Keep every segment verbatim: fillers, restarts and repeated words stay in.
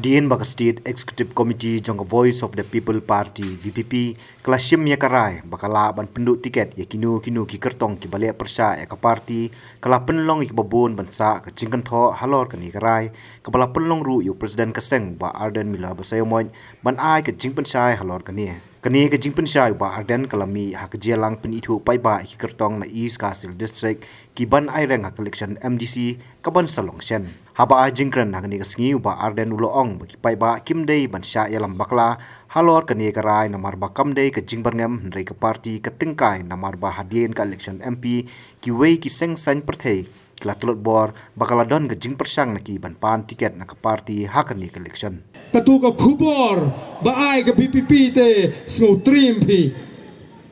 Hadien ba ka State Executive Committee jong ka Voice of the People Party, V P P, ka la shim ïa ka rai ba ka lah ban pynduh tiket ïa kino kino ki kyrtong kiba leh pyrshah ïa ka party, ka la pynlong ïa kiba bun ban sah ka jingkynthoh halor kane ka rai, kaba la pynlong ruh ïa u President ka seng Bah Ardent Miller Basaiawmoit ban ai ka jingpynshai halor kane. Kane ka jingpynshai u Bah Ardent ka la mih ha ka jingïalang pynithuh paidbah ïa ki kyrtong na East Khasi Hills District kiban ai reng ha ka election M D C kaban sa long shen. Haba ai jingkren ha kane ka sngi, u Bah Ardent u la ong ba ki paidbah kim dei ban shah ïalam bakla halor kane ka rai namar ba kam dei ka jingbyrngem, hynrei ka party ka tyngkai namar ba hadien ka election M P kiwei ki seng saiñ pyrthei ki la tlot bor ba ka la don ka jingpyrshang na ki ban pan tiket na ka party ha kane ka election. Katu ka khubor ba ai ka V P P te sngewtriem phi.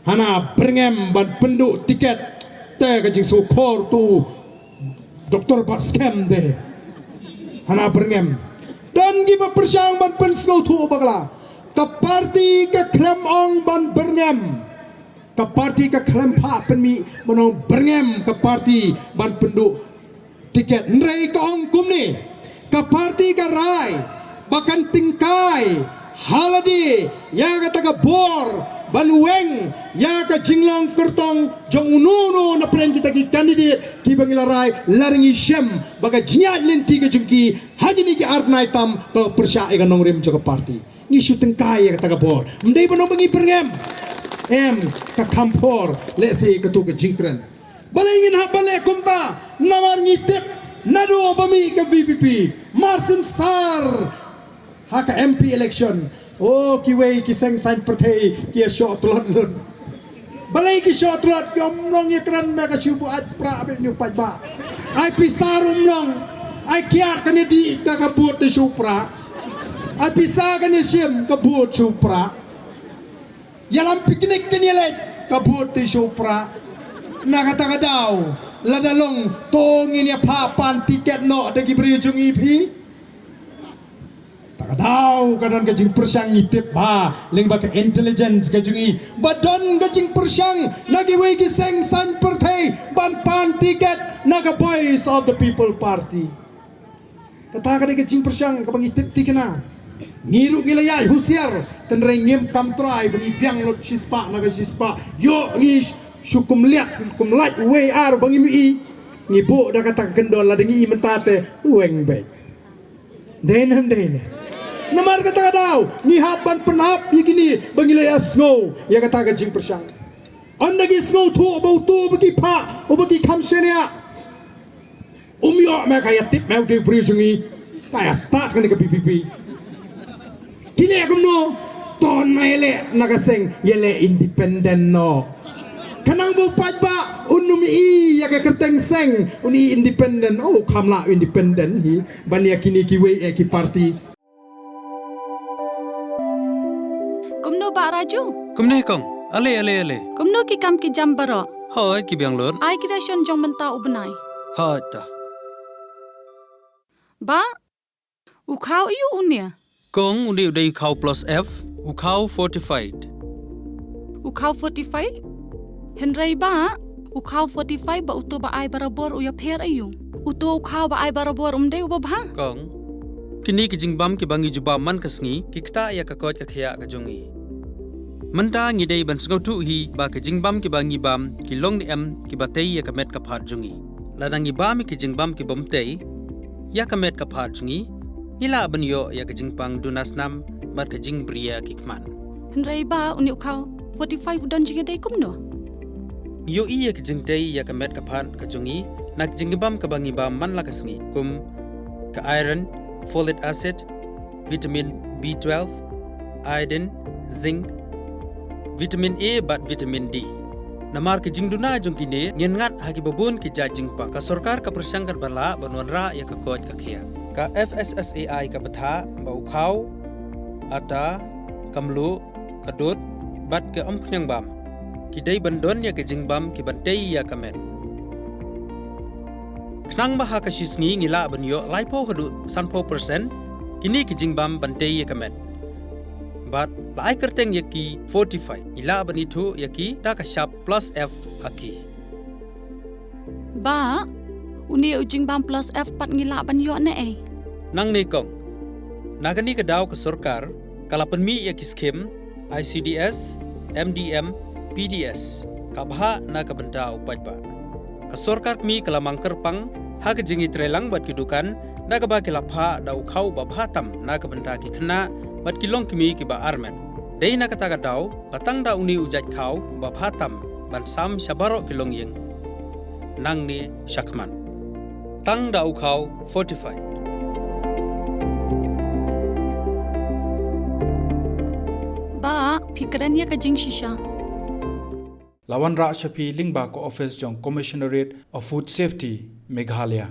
Hana byrngem ban pynduh tiket te ka jingsngewkhor tu Doctor Batskhem te. Hana byrngem. Don kiba pyrshang ban pynsngewthuh bakla. Ka party ka khlem ong ban byrngem. Ka party ka khlem phah pynmih ban ong byrngem ka party ban pynduh tiket, hynrei ka ong kumne. Ka party ka rai ba kan tyngkai ha lade ïa kata ka bor ban weng ïa ka jinglong kyrtong jong uno uno na pdeng kita ki candidate kiba ngi la rai, lada ngi shem ba ka jingïaid lynti ka jong ki ha kine ki ar bnai tam ka pyrshah ïa ka nongrim jong ka party. Ngi shu tyngkai ïa kata ka bor. Ym dei ban ong ba ngi byrngem. Em, ka kham por lehse katu ka jingkren. Balei ngin hap ban leh kumta? Namar ngi tip naduh ba mih ka V P P, mar syn sar ha ka M P election, o, kiwei ki seng saiñ pyrthei ki ïa shoh tlot lut. Balei ki shoh tlot? Ki ym long ïakren, me ka shu buaid prah beit, ïa u paidbah. Ai pisa ruh ym long. Ai kiad kane dih ka, ka vote te shu prah. Ai pisa kane shim, ka vote shu prah. Ïalam picnic kane leit, ka vote te shu prah. Na kata ka daw, lada long to ngin ïa phah pan tiket noh da ki briew jong ngi phi. Ta ka daw ka don ka jingpyrshang, ngi tip ba lyngba ka intelligence ka jong ngi ba don ka jingpyrshang na kiwei ki seng saiñ pyrthei ban pan tiket na ka Voice of the People Party. Kata ka dei ka jingpyrshang kaba ngi tip thikna. Ngi ruh ngi la ïaid husiar, hynrei ngim kam trai ba ngi biang lut shispah na ka shispah. Ïoh ngi shu kum liat kum lait uwei ar ba ngim ïohi. Ngi buh da kata ka kyndon, lada ngi i mynta te weng beit. Dei ne ym dei ne? Namar kata ka daw ngi hap ban pynap ïa kine ba ngi la ïa sngew ïa kata ka jingpyrshang. Ynda ki sngewthuh ba uto ba ki phah, uba ki kham shaniah, um ïoh me ka ïa tip me u dei u briew jong ngi, ka ïa start kane ka V P P. Ki leh kumno? Ton ma ïa leh na ka seng, ïa leh independent noh. Khnang ba u paidbah un ym i ïa ka kyrteng seng, un i independent. Oh, kham lah independent hi ban ïa kine kiwei eh ki party. Kumno Bah Raju? Kumne kong. Ale, ale, ale. Kumno ki kam ki jam baroh? Hooid, ki biang lut. Ai ki ration jong mynta u bnai? Hooid ta. Bah, u khaw aiu une? Kong, une u dei u khaw plus F, u khaw fortified. U khaw fortified? Hynrei bah, u khaw fortified bad uto ba ai barabor u ïapher aiu? Uto u khaw ba ai barabor um dei uba bha? Kong, kine ki jingbam kiba ngi jubab man ka sngi ki ktah ïa ka koit ka khiah ka jong ngi. Mynta ngi dei ban sngewthuh hi ba ki jingbam kiba ngi bam ki long ne em kiba tei ïa ka met ka phad jong ngi. Lada ngi bam ïa ki jingbam kibym tei ïa ka met ka phad jong ngi, ngi lah ban ïoh ïa ka jingpang duna snam bad ka jingbriew ki khmat. Hynrei bah, une u khaw fortified u don jingïadei kumno? Ngi ïohi ïa ka jingtei ïa ka met ka phad ka jong ngi na ki jingbam kaba ngi bam man la ka sngi, kum ka iron, folic acid, vitamin B twelve, iodine, zinc, vitamin A bad vitamin D. Namar ki jingduna jong kine ngin ngat ha kiba bun ki jait jingpang. Ka sorkar ka pyrshang katba lah ban wanrah ïa ka koit ka khiah. Ka F S S A I ka bthah ba u khaw, ata, ka mluh, ka dud bad ka umkhniang bam ki dei ban don ïa ki jingbam kiban tei ïa ka met. Khnang ba ha ka shisngi ngi lah ban ïoh laiphew haduh sanphew percent kine ki jingbam ban tei ïa ka met. Bad la ai kyrteng ïa ki fortified, ngi lah ban ithuh ïa ki da ka shap plus F ha ki. Bah, une u jingbam plus F pat ngi lah ban ïoh ne ei? Nangne kong. Na kane ka daw ka sorkar ka la pynmih ïa ki skim I C D S, M D M, P D S ka bhah na ka bynta u paidbah. Ka sorkar kmie ka la mang kyrpang ha ka jingïatreilang bad ki dukan da kaba ki la phah da u khaw ba bha tam na ka bynta ki khynnah bad ki longkmie kiba armet. Dei na kata ka daw ba tang da une u jait khaw ba bha tam ban sam sha baroh ki longïing. Nangne shakhmat tang da u khaw fortified. Ba phi kren ïa ka jingshisha. La wanrah sha phi lyngba ka office jong Commissionerate of Food Safety, Meghalaya.